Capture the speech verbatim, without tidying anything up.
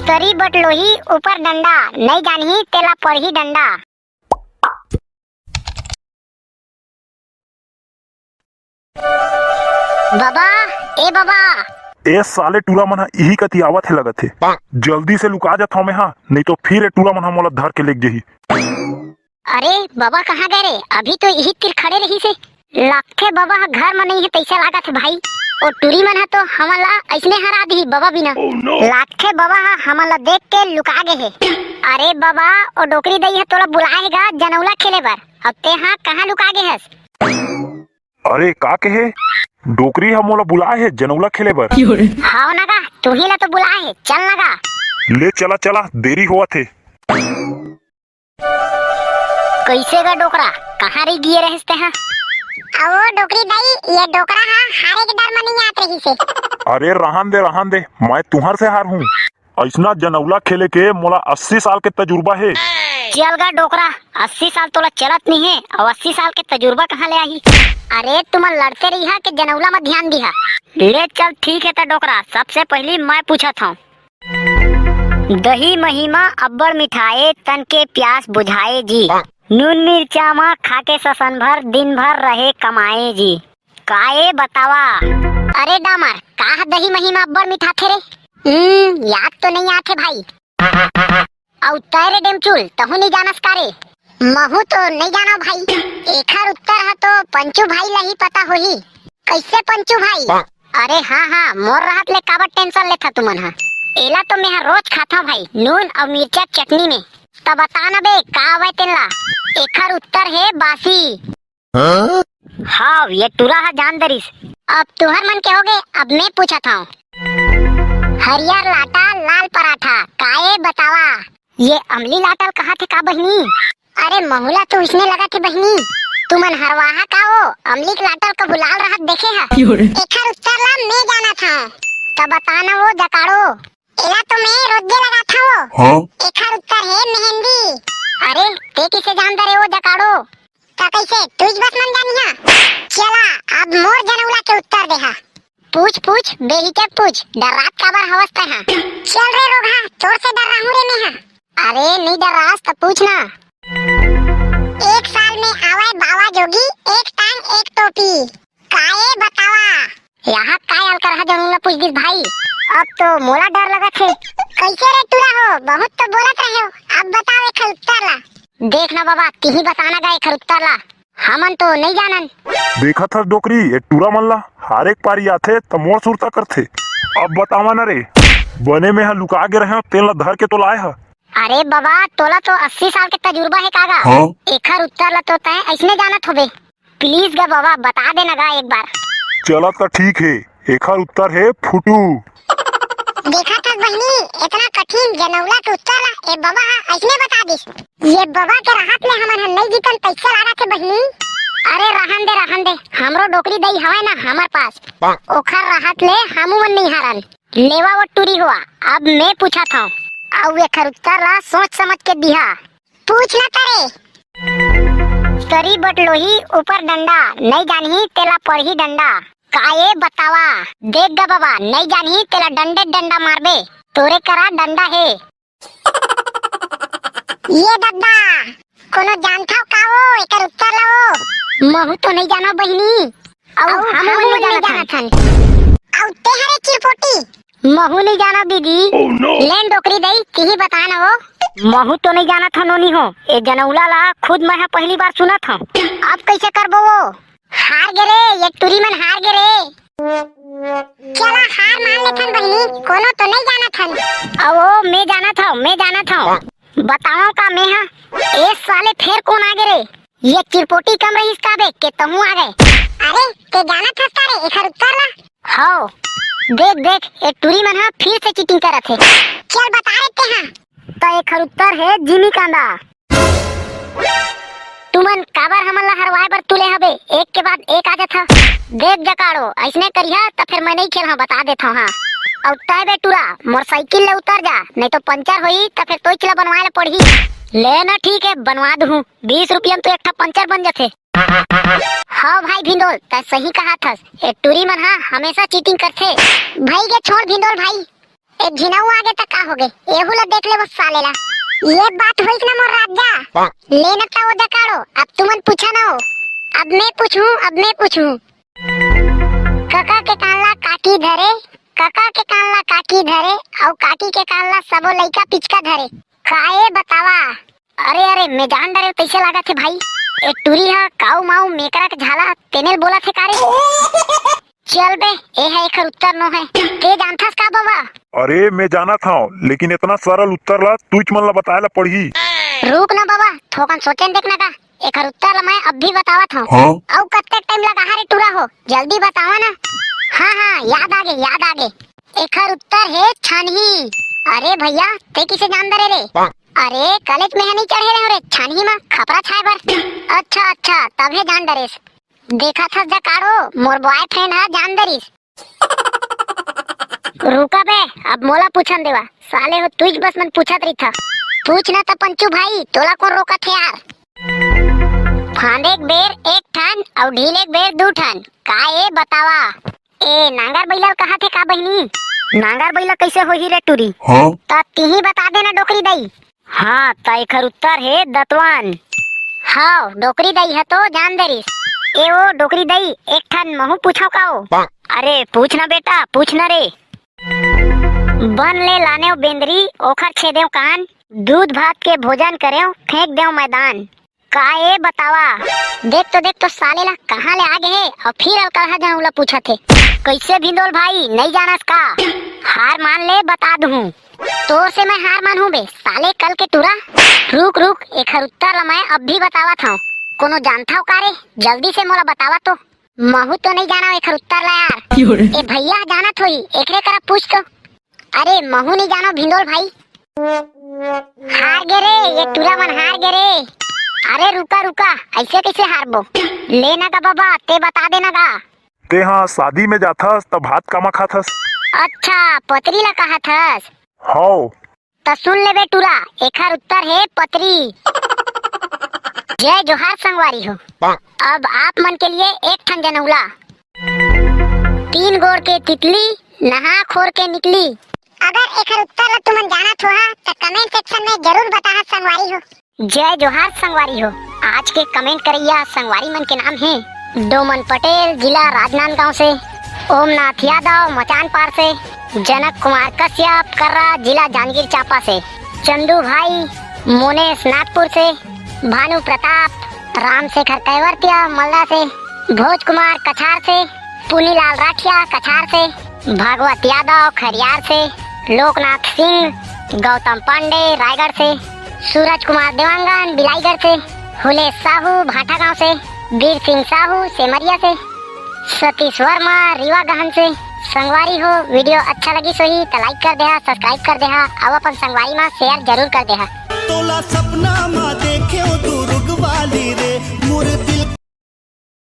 तरी बटलोही ऊपर डंडा, नइ जानही तेला पड़ही डंडा। बाबा, ए बाबा। ए साले टूरा मन ह इही कति आवत हे लगत हे। जल्दी से लुका जात हव मैं हा, नइ तो फिर ए टूरा मन ह मोला धर के लेग जही। अरे बाबा, कहाँ गए रे? अभी तो इही तीर खड़े रहिस हे। लागथे बाबा ह घर म नइ हे तइसे लागत हे भाई। ओ टूरी मन ह तो हमन ला अइसने हरा दिही बाबा बिना। लागथे बाबा ह हमन ला देख के लुका गे हे। अरे बाबा, ओ डोकरी दई ह तोला बुलाए हे गा जनौला खेले बर। अब ते ह कहाँ लुका गे हस? अरे का कहे? डोकरी ह मोला बुलाए हे जनौला खेले बर। हव न गा, तुही ला तो बुलाए हे, चल न गा। ले चला चला, देरी होवत हे। कइसे गा डोकरा, कहाँ रहि गिए रहेस तेहा? अवो डोकरी दई, ये डोकरा हा हारे के डर म नइ आत रहिस हे। अरे रहन दे, रहन दे, मैं तुहर से हारहूँ। अइसना जनौला खेले के मोला अस्सी साल के तजुर्बा हे। चल गा डोकरा, अस्सी साल तोला चलत नइ हे, अउ अस्सी साल के तजुर्बा कहाँ ले आही? अरे तुमन लड़ते रहिहा के जनौला म ध्यान दिहा। ले चल ठीक हे त डोकरा, सबसे पहिली मैं पूछत हँव। दही मही म अब्बड़ मिठाए, तन के प्यास बुझाए जी। नून मिर्चा म खाके ससन भर, दिन भर रहे कमाए जी। का ए बतावा? अरे डामर, का ह दही मही म अब्बड़ मिठाथे रे? हम्म, याद तो नइ आथे भाई। अउ तैं रे डेमचुल, तहूँ नइ जानस का रे? महूँ तो नइ जानव भाई। एखर उत्तर ह तो पंचू भाई ला ही पता होही। कइसे पंचू भाई? अरे हाँ हाँ, मोर रहत ले काबर tension लेथा तुमन ह? एला तो मेंह रोज खाथंव भाई, नून अउ मिर्चा चटनी में। त बता न बे, का आवय तेन ला? एखर उत्तर हे बासी। हाँ? हाव, ये टूरा ह जान दरिस। अब तुहर मन के होगे, अब मैं पूछत हँव। हरियर लाटा, लाल पराठा, का ए बतावा? ये अमली लाटा ल कहाथे का बहिनी? अरे महूँ ला तो इसने लगत हे बहिनी, तुमन हरवाहा का ओ? अमली के लाटा ल कभू लाल रहत देखे ह? एखर उत्तर ला मैं जानत हँव, त बता न ओ जकाड़ो। एला तो मैं रोजे लगाथंव ओ। हाँ? एखर उत्तर हे मेहंदी। अरे, ते कइसे जान दरे ओ जकाड़ो? त कइसे, तुइच बस मन जानिहा? चला, अब मोर जनउला के उत्तर देहा। पूछ, पूछ, बेहिचक पूछ, डर्रात काबर हवस तैं हा? चल रे रोगहा, तोर से डर्राहूँ रे मेंहा। अरे, नइ डर्रास त पूछ ना। एक साल में आवय बाबा जोगी, एक टांग एक टोपी। का ए बतावा? यहाँ काय अलकरहा जनउला पूछ दिस भाई? अब तो मोला डर लगत हे। कइसे रे टूरा हो, बहुत तो बोलत रहेव, अब बताव एखर उत्तर ला। देख ना बाबा, तिही बताना गा एखर उत्तर ला, हमन तो नइ जानन। देखत हस डोकरी, ए टूरा मन ला हर एक पारी आथे त मोर सुरता करथे। अब बतावा ना रे, बने मेंहा लुका गे रहेंव, तेन ला धर के तो लाय ह। अरे बाबा, तोला तो अस्सी साल के तजुर्बा हे का गा? हाँ? एखर उत्तर ला तो तैं अइसने जानत होबे। Please गा बाबा, बता देना गा एक बार। चला त ठीक हे, एखर उत्तर हे फुटू। देखत हस बहिनी, एतना कठिन जनउला के उत्तर ला ए बाबा ह अइसने बता दिस। ये बाबा के रहत ले हमन ह नइ जीतन तइसे लागत हे बहिनी। अरे रहन दे, रहन दे, हमरो डोकरी दई हवय ना हमर पास, ओखर रहत ले हमू मन नइ हारन। लेवा वो टूरी होवा, अब मैं पूछत हँव, अउ एखर उत्तर ला सोच समझ के दिहा। पूछ ना तरे। तरी बटलोही ऊपर डंडा, नइ जानही तेला पड़ही डंडा। का ए बतावा? देख गा बाबा, नइ जानही तेला डंडे डंडा मारबे, तोरे करा डंडा हे। ये दद्दा, कोनो जानथव का ओ, एकर उत्तर ला ओ? महू तो नइ जानव बहिनी। अउ अउ हम हमू नइ नइ जानत हन। जानत हन। अउ ते हरे चिरपोटी? महू नइ जानव दीदी। Oh no! लेन डोकरी दई, तिही बता न ओ। महू तो नइ जानत हन नोनी हो। ए जनउला ला खुद मैं ह पहिली बार सुनत हँव। अब कइसे करबो ओ? हार गे रे, ये टूरी मन हार गे रे। चला हार मान लेथन बहिनी, कोनो तो नइ जानत हन। अवो, मैं जानत हँव, मैं जानत हँव। बतावँव का मैं ह? ए साले फेर कोन आगे रे? ये चिरपोटी कम रहिस का बे, के तहूँ आगे? अरे, ते जानत हस का रे एखर उत्तर ला? हव। देख, देख, ए टूरी मन ह फिर से cheating करत हे। चल बता रे तेहा। त एखर उत्तर हे जिमी कांदा। तुमन काबर हमन ला हरवाए बर तुले हबे? एक के बाद एक आ जाथा। देख जकाड़ो, अइसने करिहा त फेर मैं नइ खेलहूँ, बता देथव हाँ। अउ तैं बे टूरा, मोर साइकिल ले उतर जा, नइ तो पंचर होही त फेर तोइच ला बनवाए ला पड़ही। ले ना, ठीक हे, बनवा दुहूँ, बीस रुपया म तो एक ठा पंचर बन जाथे। हव भाई भिंदोल, तैं सही कहत हस, ए टूरी मन ह हमेशा cheating करथे। भई गे छोड़ भिंदोल भाई, ए झिनऊ आगे त का होगे, एहू ला देख ले वो साले ला। ये बात होइस ना मोर राजा। ले न त वो जकाड़ो, अब तुमन पूछा ना हो। अब मैं पूछूं, अब मैं पूछूं। कका के कान ला काकी धरे, कका के कान ला काकी धरे, अउ काकी के कान ला सबो लइका पिचका धरे। काए बतावा? अरे, अरे, मैं जान डरे तइसे लागत हे भाई। ए टूरी ह काऊ माऊ मेकरा के झाला तेने ल बोलत हे का रे? चल बे, ए ह एखर उत्तर नो हे। ते जानथस का बाबा? अरे, मैं जानत हंव, लेकिन इतना सरल उत्तर ला तुच मन ला बताए ला पड़ही। रुक ना बाबा, थोकन सोचेन देख ना का। एखर उत्तर ला मैं अभी बतावत हंव। हाँ? अउ कत्ते टाइम लगा हा रे टूरा हो, जल्दी बतावा ना। हाँ, हाँ, याद आगे, याद आगे। एखर उत्तर हे छनही। अरे भैया, ते किसे जान डरे रे? अरे, कॉलेज में ह नहीं चढ़े रहे रे, छनही मा खपरा छाए बर। अच्छा, अच्छा, तभे जान डरेस। देखत हस जकाड़ो, मोर बॉयफ्रेंड ह जान डरिस। रुका बे, अब मोला पूछन देवा। साले हो, तुइच बस मन पूछत रहिथा। पूछ ना त पंचू भाई, तोला कोन रोकत हे यार? फांदे के बेर एक ठन अउ ढीले के बेर दू ठन, का ए बतावा? ए नांगर बइला ल कहत हे का बहिनी? नांगर बइला कइसे होही रे टूरी? हाँ? त तिही बता देना डोकरी दई। हाँ, त एखर उत्तर हे दतवन। हव, डोकरी दई ह तो जान डरिस। ए ओ डोकरी दई, एक ठन महू पूछव का ओ? अरे पूछ ना बेटा, पूछ ना रे। बन ले लानेव बेंदरी, ओखर छेदेव कान, दूध भात के भोजन करेव, फेंक देव मैदान। का ए बतावा? देख तो, देख तो साले ला कहाँ ले आ गे हे, अउ फिर अलकरहा जनऊ ला पूछत हे। कइसे भिंदोल भाई, नइ जानस का? हार मान ले, बता दूहूँ। तोर से मैं हार मानहूँ बे, साले कल के टूरा। रुक, रुक, एखर उत्तर ला मैं अभी बतावत हंव। कोनो जानथव का रे? जल्दी से मोला बतावा तो। महू तो नइ जानव एखर उत्तर ला यार। ए भैया जानत होही, एकरे करा पूछ तो। अरे महू नइ जानव भिंदोल भाई। हार गे रे, ये टूरा मन हार गे रे। अरे रुका, रुका, अइसे कइसे हारबो? ले ना गा बाबा, ते बता दे ना गा। ते हा शादी में जाथस त भात कामा खाथस? अच्छा, पतरी ला कहत हस। हव। त सुन ले बे टूरा, एखर उत्तर हे पतरी। जय जोहार संगवारी हो। अब आप मन के लिए एक ठन जनउला। तीन गोड़ के तितली, नहा खोर के निकली। अगर एखर उत्तर ला तुमन जानत होहा, त comment section में जरूर बताहा संगवारी हो। जय जोहार संगवारी हो। आज के comment करइया संगवारी मन के नाम हे डोमन पटेल, जिला राजनांदगांव से, ओमनाथ यादव मचान पार से, जनक कुमार कश्यप कर्रा, जिला जांजगीर चांपा से, चंदू भाई मोनेश नागपुर से, भानु प्रताप, रामशेखर कैवर्तिया मलदा से, भोज कुमार कछार से, पुनीलाल राठिया कछार से, भागवत यादव खरियार से, लोकनाथ सिंह, गौतम पांडे रायगढ़ से, सूरज कुमार देवांगन बिलाईगढ़ से, हुलेश साहू भाटागांव से, बीर सिंह साहू सेमरिया से, सतीश वर्मा रीवा गहन से। संगवारी हो, video अच्छा लगिस होही त like कर देहा, subscribe कर देहा, अउ अपन संगवारी मा share जरूर कर देहा। तोला सपना मा देखेव दुर्ग वाली रे, मुर्दा